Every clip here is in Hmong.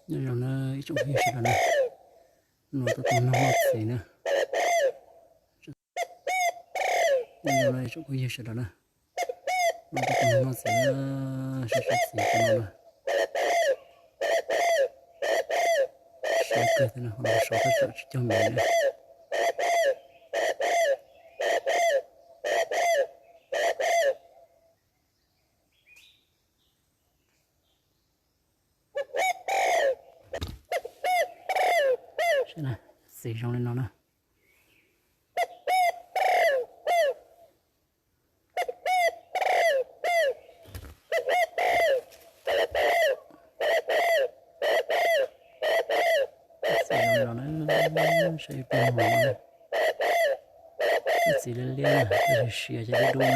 Nyob zoo na ib tsoom phooj ywg sawv daws na, no tuaj tau noog noj txiv na. Nyob zoo na ib tsoom phooj ywg sawv daws na, no tuaj tau noog noj txiv na, saib saib txiv cov no na. Siab kawg thiab na, ho no sov thaj tsam tsib caug mev na. Txiv zoo li no na. Txiv zoo li no na, saib ib pliag mov na. Ib txiv liab liab na, tab sis siav ces dub dub na.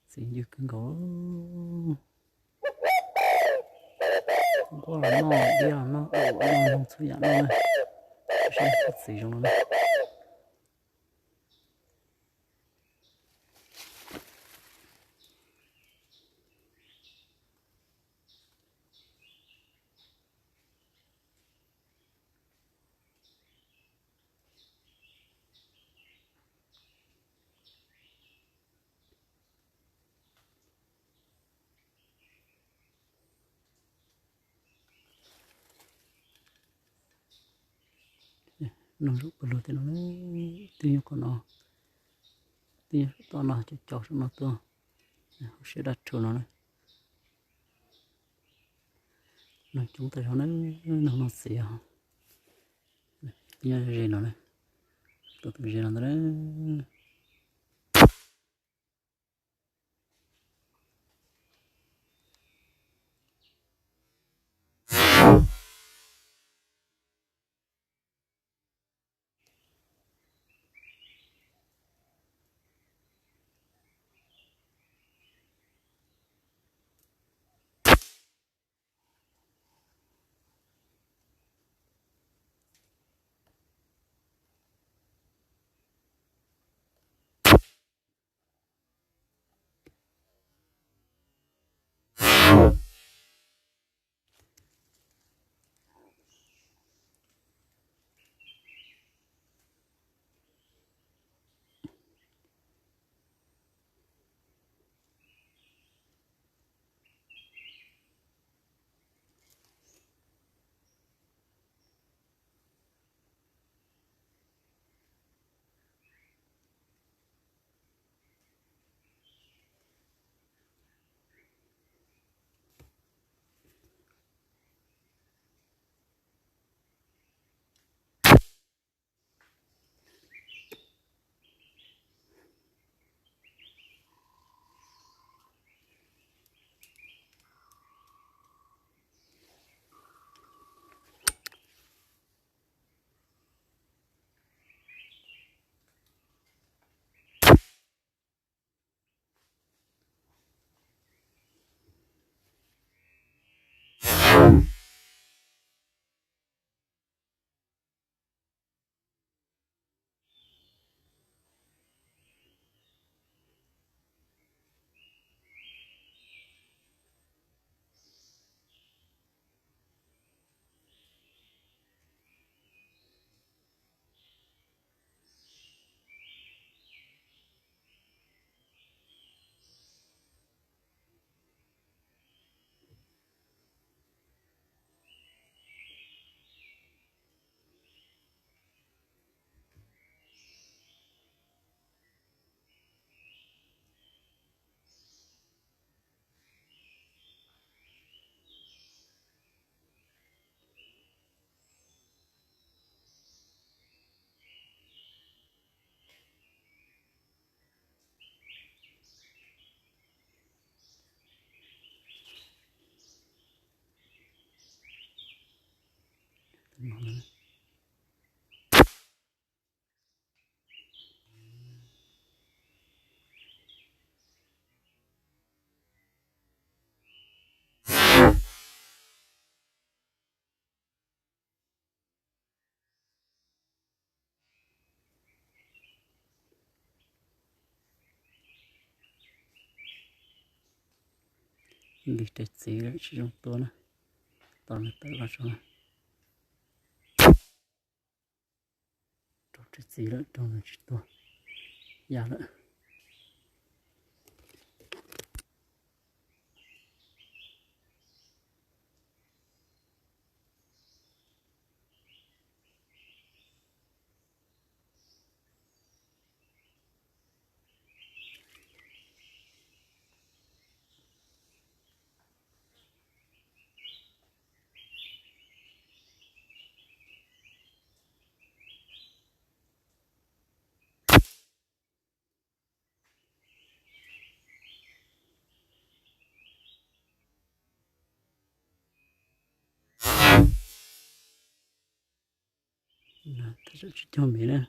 Txiv ncw kawg nkaus. Nquab los noj, liab los noj, dub los noj, noog txhua yam noj na. Saib txiv zoo no na. Noog zaum pawg lug tej no, twb nyob qhov no, twb nyob saum toj no, cov cov saum no tuaj, hauv siab dab rhuv no na. Noog coob tas zog na, noog noj txiv os. Twb nyob ze no na, tuaj tus ze no ntag na. Lig rais txiv lawm tsis zoo tua na. Tos nws tawm los tso. Raug tsis txi lawm, raug nws tsis tuag, ya lawm. Tsis cog me na.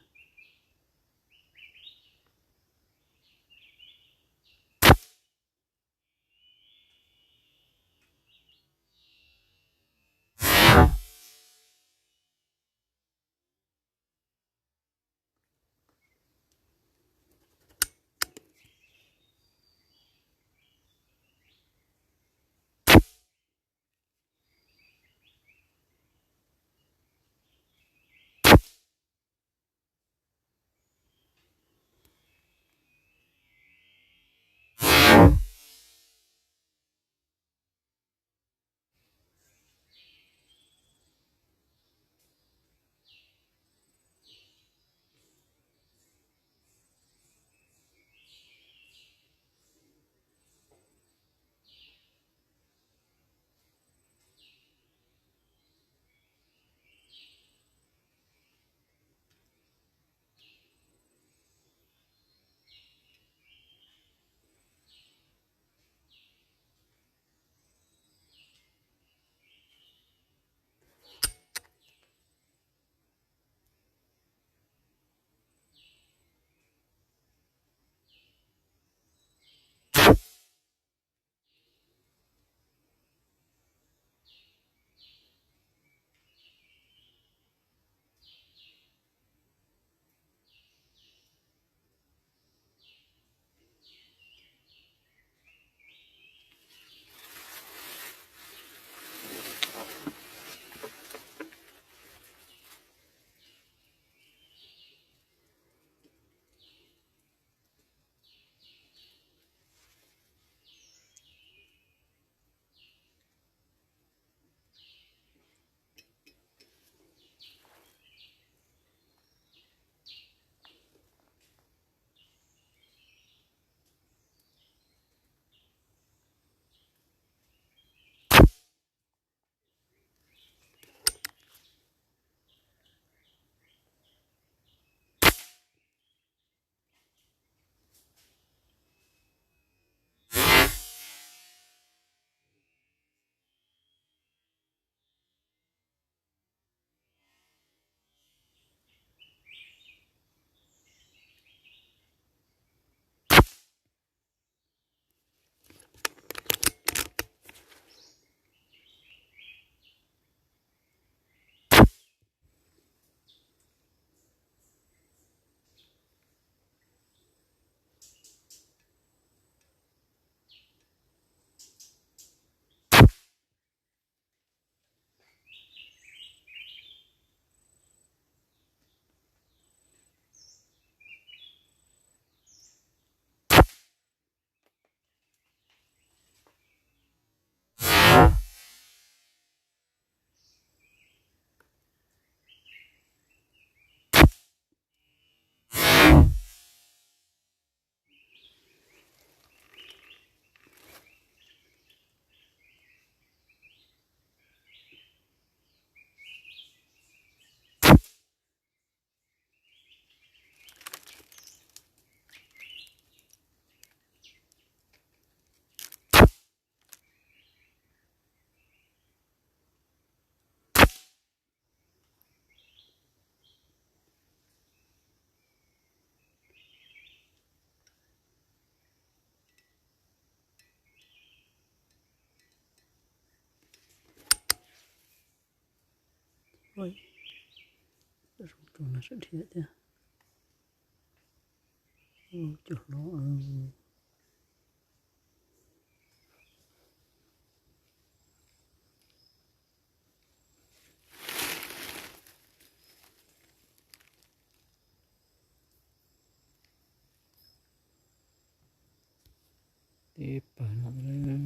Ua, zoo tus no sawv dhia thiab. Ua, cua hlob. Ib pawg no.